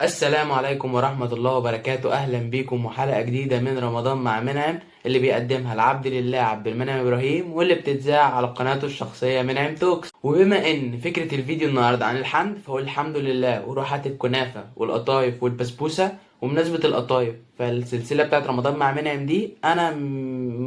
السلام عليكم ورحمة الله وبركاته. أهلا بيكم وحلقة جديدة من رمضان مع منعم، اللي بيقدمها العبد لله عبد المنعم إبراهيم، واللي بتتذاع على قناته الشخصية منعم توكس. وبما إن فكرة الفيديو النهاردة عن الحمد، فقول الحمد لله وروح هات الكنافة والقطايف والبسبوسة. وبمناسبة القطايف، فالسلسلة بتاعت رمضان مع منعم دي أنا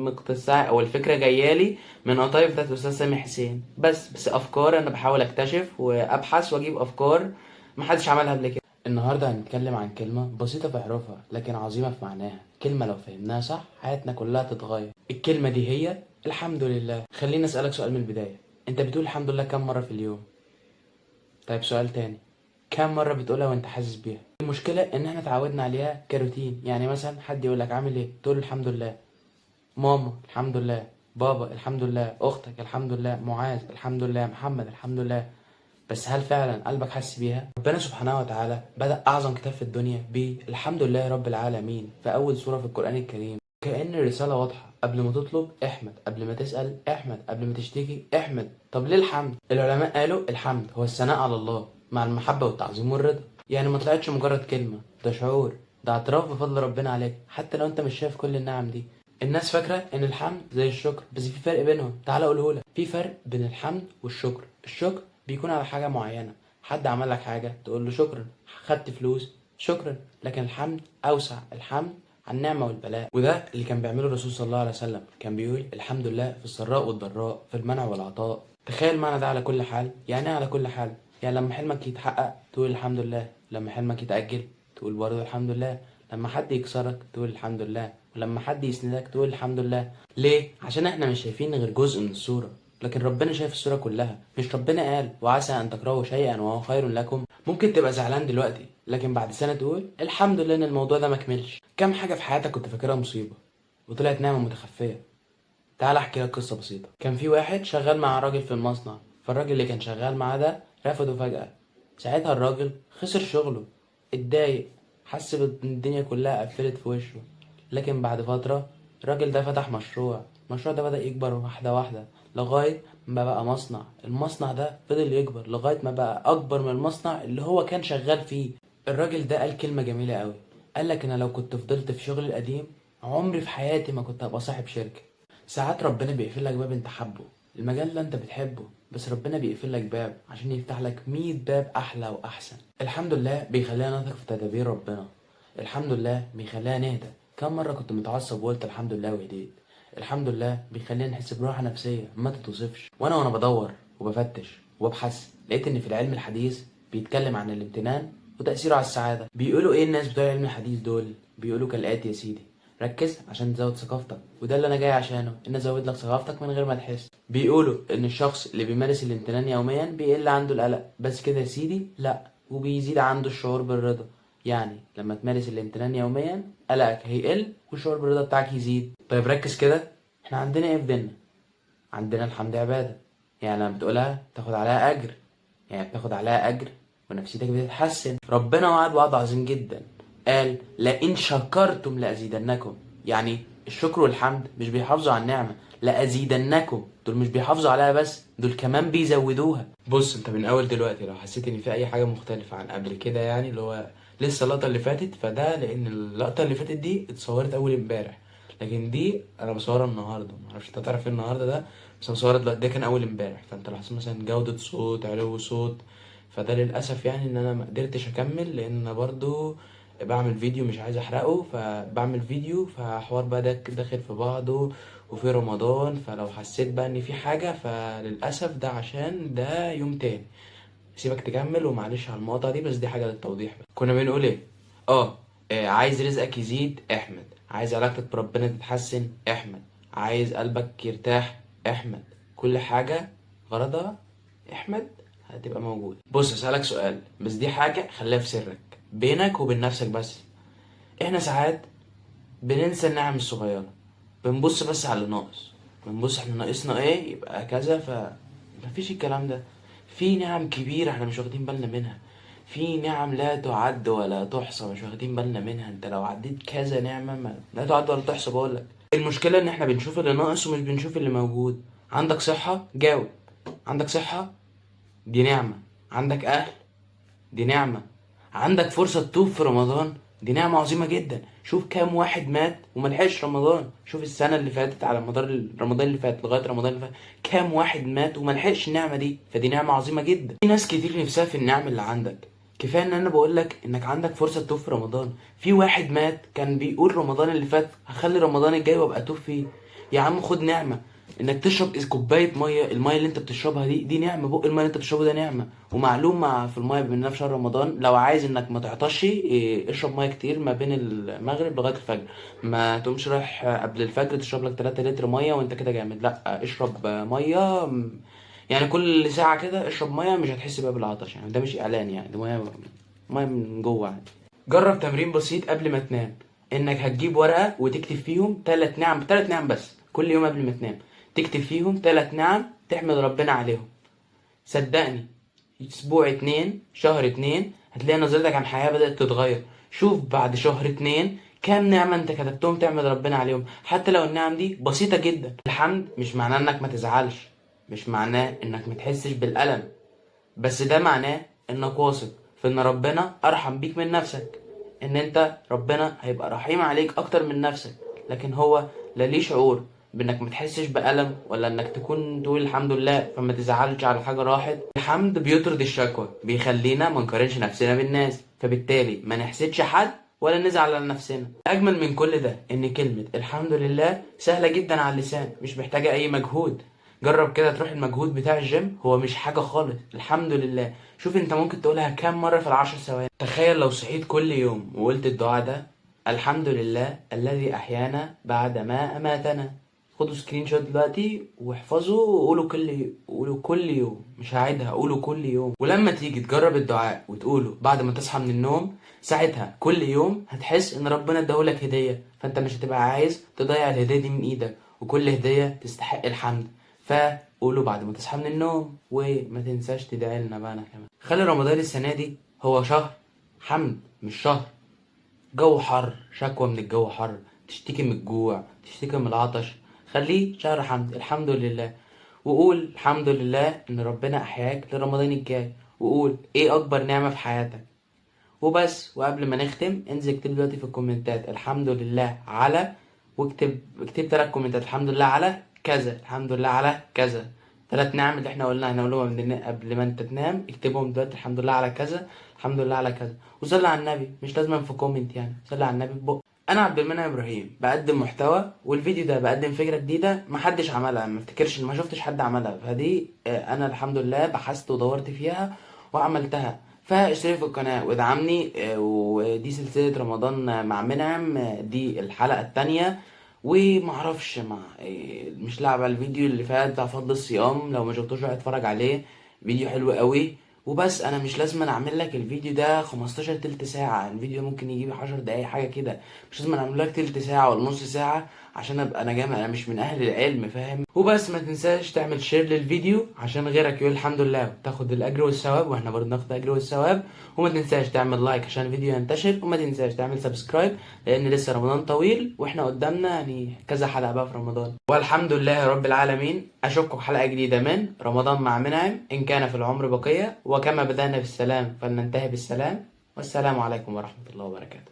مقتصها، أو الفكرة جايالي من قطايف بتاعت الأستاذ سامح حسين. بس أفكار أنا بحاول أكتشف وأبحث وأجيب أفكار محدش عملها قبل كده. النهاردة هنتكلم عن كلمة بسيطة في حروفها لكن عظيمة في معناها، كلمة لو فهمناها صح حياتنا كلها تتغير. الكلمة دي هي الحمد لله. خليني أسألك سؤال من البداية، انت بتقول الحمد لله كم مرة في اليوم؟ طيب سؤال تاني، كم مرة بتقولها وانت حاسس بيها؟ المشكلة ان احنا اتعودنا عليها كروتين، يعني مثلا حد يقولك عامل ايه، تقول الحمد لله. ماما الحمد لله، بابا الحمد لله، اختك الحمد لله، معاذ الحمد لله، محمد الحمد لله. بس هل فعلا قلبك حس بيها؟ ربنا سبحانه وتعالى بدأ أعظم كتاب في الدنيا بالحمد لله رب العالمين في أول سورة في القرآن الكريم. كأن الرسالة واضحة، قبل ما تطلب احمد، قبل ما تسأل احمد، قبل ما تشتكي احمد. طب ليه الحمد؟ العلماء قالوا الحمد هو الثناء على الله مع المحبة والتعظيم والرضا. يعني ما طلعتش مجرد كلمة، ده شعور، ده اعتراف بفضل ربنا عليك حتى لو انت مش شايف كل النعم دي. الناس فاكرة ان الحمد زي الشكر، بس في فرق بينهم، تعال اقوله لك. في فرق بين الحمد والشكر. الشكر بيكون على حاجة معينة، حد عمل لك حاجة تقول له شكرا، خدت فلوس شكرا. لكن الحمد أوسع، الحمد على النعمة والبلاء، وده اللي كان بيعمله الرسول صلى الله عليه وسلم. كان بيقول الحمد لله في السراء والضراء، في المنع والعطاء. تخيل معنى ده على كل حال. يعني ايه على كل حال؟ يعني لما حلمك يتحقق تقول الحمد لله، لما حلمك يتأجل تقول برضه الحمد لله، لما حد يكسرك تقول الحمد لله، ولما حد يسندك تقول الحمد لله. ليه؟ عشان احنا مش شايفين غير جزء من الصورة، لكن ربنا شايف الصورة كلها. مش ربنا قال وعسى أن تكرهوا شيئا وهو خير لكم؟ ممكن تبقى زعلان دلوقتي، لكن بعد سنة تقول الحمد لله إن الموضوع ده ما كملش. كم حاجة في حياتك كنت فاكرها مصيبة وطلعت نعمة متخفية؟ تعال احكي لك قصة بسيطة. كان في واحد شغال مع راجل في المصنع، فالراجل اللي كان شغال معاه ده رفضه فجأة. ساعتها الراجل خسر شغله، اتضايق، حس بان الدنيا كلها قفلت في وشه. لكن بعد فترة الراجل ده فتح مشروع، المشروع ده بدأ يكبر واحدة واحدة لغاية ما بقى مصنع. المصنع ده فضل يكبر لغاية ما بقى أكبر من المصنع اللي هو كان شغال فيه. الراجل ده قال كلمة جميلة قوي، قال لك أنا لو كنت فضلت في شغلي القديم عمري في حياتي ما كنت هبقى صاحب شركة. ساعات ربنا بيقفل لك باب انت حابه، المجال ده انت بتحبه، بس ربنا بيقفل لك باب عشان يفتح لك 100 باب احلى واحسن. الحمد لله بيخلينا نثق في تدابير ربنا. الحمد لله بيخلينا نهدى. كم مرة كنت متعصب وقلت الحمد لله وهديت. الحمد لله بيخلينا نحس براحة نفسية ما تتوصفش. وانا بدور وبفتش وببحث لقيت ان في العلم الحديث بيتكلم عن الامتنان وتأثيره على السعادة. بيقولوا ايه الناس بتوع العلم الحديث دول؟ بيقولوا كالآتي يا سيدي، ركز عشان تزود ثقافتك، وده اللي انا جاي عشانه، ان ازود لك ثقافتك من غير ما تحس. بيقولوا ان الشخص اللي بيمارس الامتنان يوميا بيقل عنده القلق، بس كده يا سيدي؟ لا، وبيزيد عنده الشعور بالرضا. يعني لما تمارس الامتنان يوميا قلقك هيقل والشعور بالرضا بتاعك يزيد. طيب ركز كده، احنا عندنا ايه في ديننا؟ عندنا الحمد عبادة، يعني لما بتقولها تاخد عليها اجر، يعني بتاخد عليها اجر ونفسيتك بتتحسن. ربنا وعد وعد عظيم جدا، قال لئن شكرتم لأزيدنكم. يعني الشكر والحمد مش بيحافظوا على النعمة، لأزيدنكم، دول مش بيحافظوا عليها بس، دول كمان بيزودوها. بص انت من اول دلوقتي لو حسيت ان في اي حاجة مختلفة عن قبل كده، يعني اللي هو لسه اللقطة اللي فاتت، فده لان اللقطة اللي فاتت دي اتصورت اول امبارح، لكن دي انا بصورها النهارده. معرفش انت تعرف ايه النهارده ده، بس انا بصورها دلوقتي، ده كان اول امبارح. فانت لو حسيت مثلا جودة صوت، علو صوت، فده للاسف يعني ان انا ما قدرتش اكمل، لان انا برضو بعمل فيديو مش عايز احرقه، فبعمل فيديو فحوار بقى ده داخل في بعضه وفي رمضان. فلو حسيت بقى ان في حاجة فللاسف ده عشان ده يوم تاني. سيبك تكمل ومعلش على المقاطعة دي، بس دي حاجة للتوضيح بس. كنا بنقول ايه؟ عايز رزقك يزيد احمد، عايز علاقتك بربنا تتحسن احمد، عايز قلبك يرتاح احمد، كل حاجة غرضها احمد هتبقى موجود. بص اسألك سؤال، بس دي حاجة خليها في سرك بينك وبين نفسك بس. احنا ساعات بننسى النعم الصغيرة، بنبص بس على اللي ناقص، بنبص احنا ناقصنا ايه يبقى كذا، مفيش الكلام ده. في نعم كبيرة احنا مش واخدين بالنا منها، في نعم لا تعد ولا تحصى مش واخدين بالنا منها. انت لو عديت كذا نعمة ما لا تعد ولا تحصى. بقولك المشكلة ان احنا بنشوف اللي ناقص ومش بنشوف اللي موجود. عندك صحة؟ جاوب. عندك صحة؟ دي نعمة. عندك اهل؟ دي نعمة. عندك فرصة تتوب في رمضان، دي نعمة عظيمة جدا. شوف كام واحد مات وملحقش رمضان، شوف السنة اللي فاتت على مدار رمضان اللي فات لغاية رمضان اللي فات كام واحد مات وملحقش النعمة دي، فدي نعمة عظيمة جدا. في ناس كتير نفسها في النعم اللي عندك. كفاية ان انا بقولك انك عندك فرصة تتوب في رمضان. في واحد مات كان بيقول رمضان اللي فات هخلي رمضان الجاي وابقى اتوب فيه. يا عم خد نعمة انك تشرب كوباية مية، المية اللي انت بتشربها دي نعمة، بق المية اللي انت بتشربه ده نعمة. ومعلومة في المية بما اننا في شهر رمضان، لو عايز انك ما تعطش اشرب مية كتير ما بين المغرب لغاية الفجر. ما تقومش رايح قبل الفجر تشرب لك 3 لتر مية وانت كده جامد، لا اشرب مية يعني كل ساعة كده اشرب مية، مش هتحس بقى بالعطش. يعني ده مش اعلان، يعني ده مية، مية من جوه يعني. جرب تمرين بسيط قبل ما تنام، انك هتجيب ورقة وتكتب فيهم 3 نعم، 3 نعم بس كل يوم قبل ما تنام تكتب فيهم 3 نعم تحمد ربنا عليهم. صدقني اسبوع 2 شهر 2 هتلاقي نظرتك عن الحياة بدأت تتغير. شوف بعد شهر 2 كام نعمة انت كتبتهم تحمد ربنا عليهم، حتى لو النعم دي بسيطة جدا. الحمد مش معناه انك ما تزعلش، مش معناه انك ما تحسش بالألم، بس ده معناه انك واثق في ان ربنا ارحم بيك من نفسك، ان انت ربنا هيبقى رحيم عليك اكتر من نفسك. لكن هو لا ليه شعور بانك ما تحسش بألم، ولا انك تكون تقول الحمد لله فما تزعلش على حاجة راحت. الحمد بيطرد الشكوى، بيخلينا ما نقارنش نفسنا بالناس، فبالتالي ما نحسدش حد ولا نزعل على نفسنا. اجمل من كل ده ان كلمة الحمد لله سهلة جدا على اللسان، مش محتاجة اي مجهود. جرب كده تروح المجهود بتاع الجيم، هو مش حاجة خالص. الحمد لله شوف انت ممكن تقولها كام مرة في 10 ثواني. تخيل لو صحيت كل يوم وقلت الدعاء ده، الحمد لله الذي أحيانا بعد ما أماتنا. خدوا screenshot دلوقتي واحفظوا وقولوا قولوا كل يوم، مش هعيدها، قولوا كل يوم. ولما تيجي تجرب الدعاء وتقوله بعد ما تصحى من النوم، ساعتها كل يوم هتحس ان ربنا اداهولك هدية، فانت مش هتبقى عايز تضيع الهدية دي من ايدك، وكل هدية تستحق الحمد. فقولوا بعد ما تصحى من النوم، وما تنساش تدعي لنا بقى انا كمان. خلي رمضان السنة دي هو شهر حمد، مش شهر جو حر، شكوى من الجو حر، تشتكي من الجوع، تشتكي من العطش. خليه شهر حمد، الحمد لله. وقول الحمد لله ان ربنا احياك لرمضان الجاي، وقول ايه اكبر نعمة في حياتك وبس. وقبل ما نختم انزل اكتب دلوقتي في الكومنتات الحمد لله على، واكتب 3 كومنتات الحمد لله على كذا، الحمد لله على كذا، 3 نعم اللي احنا قلناها هنقولهم قبل ما انت تنام، اكتبهم دلوقتي الحمد لله على كذا، الحمد لله على كذا. وصلي على النبي، مش لازم في comment يعني، صلي على النبي ببق. انا عبد المنعم ابراهيم بقدم محتوى، والفيديو ده بقدم فكرة جديدة محدش عملها، ما افتكرش ما شفتش حد عملها، فدي انا الحمد لله بحثت ودورت فيها وعملتها. فاشترك في القناة وادعمني. ودي سلسلة رمضان مع منعم، دي الحلقة التانية. ومعرفش مع مش لعبة الفيديو اللي فات بتاع فضل الصيام، لو ما شفتوش روح اتفرج عليه، فيديو حلو قوي. وبس انا مش لازم اعمل لك الفيديو ده 15 تلت ساعة، الفيديو ممكن يجيب 10 دقايق حاجة كده، مش لازم اعمل لك تلت ساعة ولا نص ساعة عشان ابقى انا جامد، انا مش من اهل العلم فاهم. وبس ما تنساش تعمل share للفيديو عشان غيرك يقول الحمد لله وتاخد الاجر والثواب، واحنا برضه ناخد الاجر والثواب. وما تنساش تعمل like عشان الفيديو ينتشر، وما تنساش تعمل subscribe لان لسه رمضان طويل واحنا قدامنا يعني كذا حلقة بقى في رمضان. والحمد لله رب العالمين. اشوفكم حلقة جديدة من رمضان مع منعم، ان كان في العمر بقية. وكما بدأنا بالسلام فلننتهي بالسلام. والسلام عليكم ورحمة الله وبركاته.